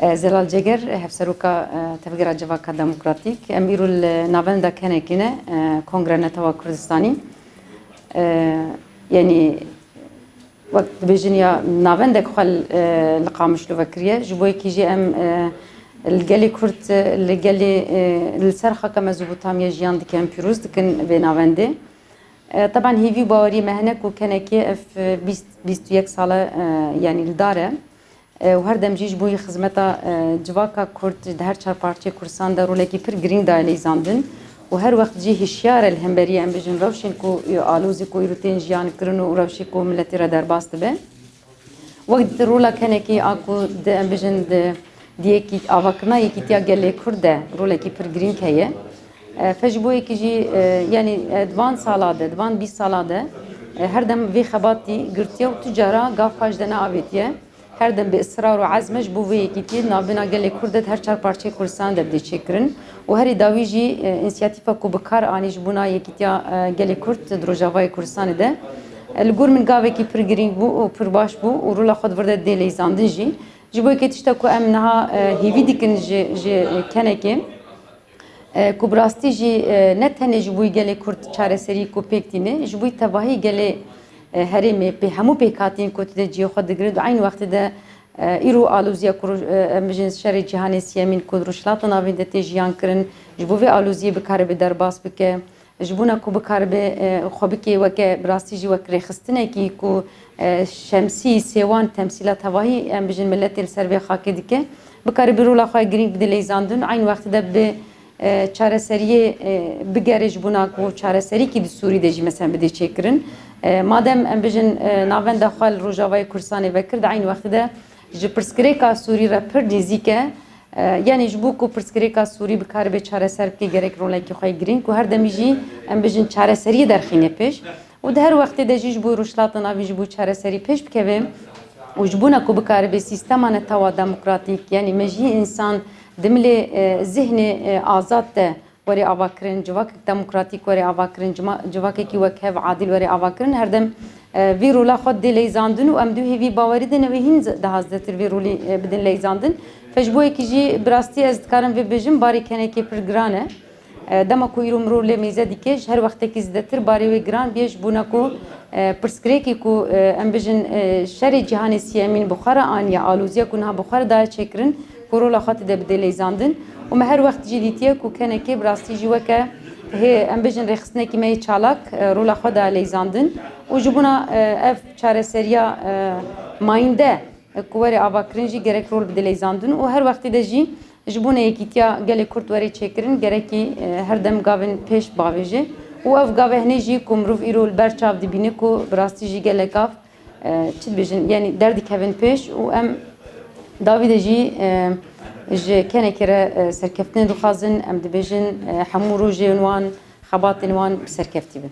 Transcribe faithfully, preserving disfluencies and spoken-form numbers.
E, Zelal Ceger, Hevseroka, e, Tevgera Civaka Demokratîk. Em îro li navenda Kenekê ne, e, Kongre Netewa Kurdistanî. E, Yanî, wek dibêjin ya navendek xwe li, e, li Qamişlo vekiriye. Ji bo yekî jî em, e, li gelê Kurd, e, li gelê, e, li ser xaka Mezopotamya jiyan dikin, pîroz dikin vê navendê. E, teban hêvî û bawerî me hene ku Kenekê ev, e, bîst, bîst û yek sala, e, yanî li dar e. E, û her dem jî ji bo xizmeta, e, civaka Kurd di her çar parçeyê Kurdistan de rolekî pir girîng daye leyzandin û her wext jî hişyar e li hemberî, em bijin, rewşên ku, e, alozî ku îro tên jiyan kirin û rewşê ku miletê re derbas dibe. Wek di rola Kenekê a ku di, em bijin, di, di yekî-, avakirina yekîtiya gelê Kurd de rolekî pir girîng heye. E, fe ji bo yekî jî, e, yanî, e, di van sala de, di van bîst sala de, e, her dem vê xebatî girtiye û tu cara gav xwe ji de neavêtiye. Her dem bi israr û ezme ji bo vê yekîtiyê di navbêna gelê Kurd de di her çar parçeyê Kurdistanê de bidê çêkirin û herî dawî jî, e, însiyatîfa ku bi kar anî ji bona yekîtiya, e, gelê Kurd di Rojavayê Kurdistanê de, e, li gor min gavekî pir girîng bû û pir baş bû û rola xwe di vir de dê leyzandin jî. Ji bo yekê tişta ku em niha, e, hêvî dikin ji, ji, e, Kenekê, e, ku bi rastî jî, e, ne tenê ji bo gelê Kurd çareserî ku pêk tîne, ji bo tevahî gelê, e, herêmê pê hemû pêkhatîn ku tu dê cihê xwe digire, di eynî wextê de, e, îro aloziya ku, e, em bijin şerê cîhanê siyemîn ku di Rojhilata Navîn de tê jiyan kirin, ji bo vê aloziyê bikaribe derbas bike, ji bona ku bikaribe, e, xwe bike weke bi rastî jî wek rêxistinekî ku, e, şemsî sêwan temsîla tevahî, em bijin, miletê li ser vê xakê dike, bikaribe rola xwe girîng bide leyzandin, eynî wextê de bi e, çareseriyê, e, bigere ji bona ku çareserîkî di Sûrî de jî, mesela, bidê çêkirin. E, madem, em bijin, e, navenda xwe li Rojavayê Kurdistanê vekir, di eynî wextê de ji pirsgirêka Sûrî re pir nêzîk e. E, yanî ji bo ku pirsgirêka Sûrî bikaribe çareser bike, gerek rolekî xwe yê girîng ku her demî jî, em bijin, çareseriyê derxîne pêş. Û di her wextê de jî ji bo Rojhilata Navîn ji bo çareserî pêş bikeve û ji bona ku bikaribe sîstema netewa demokratîk, yanî mejiyê însan di milê, e, zihnê, e, azad de were avakirin, civakek demokratîk were avakirin, cima-, civakekî wekhev, adil were avakirin, her dem, e, vî rola xwe dê leyzandin û em di hêvî bawerî de ne wê hîn z-, daha zêdetir vî rolî, e, bidin leyzandin. Fe ji bo yekî jî bi rastî ez dikarim vê bêjim, barê Kenekê pir giran e. E, dema ku îro mirov lê mêze dike, ji her wextekî zêdetir barê wê giran bûye, ji bona ku, e, pirsgirêkê ku, e, em bijin, e, şerê cîhanê siyemîn bi xwe re aniye, aloziya ku niha bi xwe re daye çêkirin, ku rola xwe tê de bide leyzandin. Û me her wext jî dîtiye ku Kenekê bi rastî jî weke hê, em bijin, rêxistinekî me yê çalak, e, rola xwe daye leyzandin. Û ji bona, e, ev çareseriya, e, mayînde, e, ku were avakirin jî gerek rol bide leyzandin û her wextê de jî ji bona yekîtiya gelê Kurd were çêkirin, gerekî, e, her dem gavên pêş bavêje. Û ev gavê hinê jî ku mirov îro li ber çav dibîne ku bi rastî jî gelek gav, e, çi dibêjin, yanî derdikevin pêş û em dawî de jî, e, ji Kenekê re, e, serkeftinê dixwazin, em dibêjin, e, hemû rojên wan, xebatên wan bi serkeftî bin.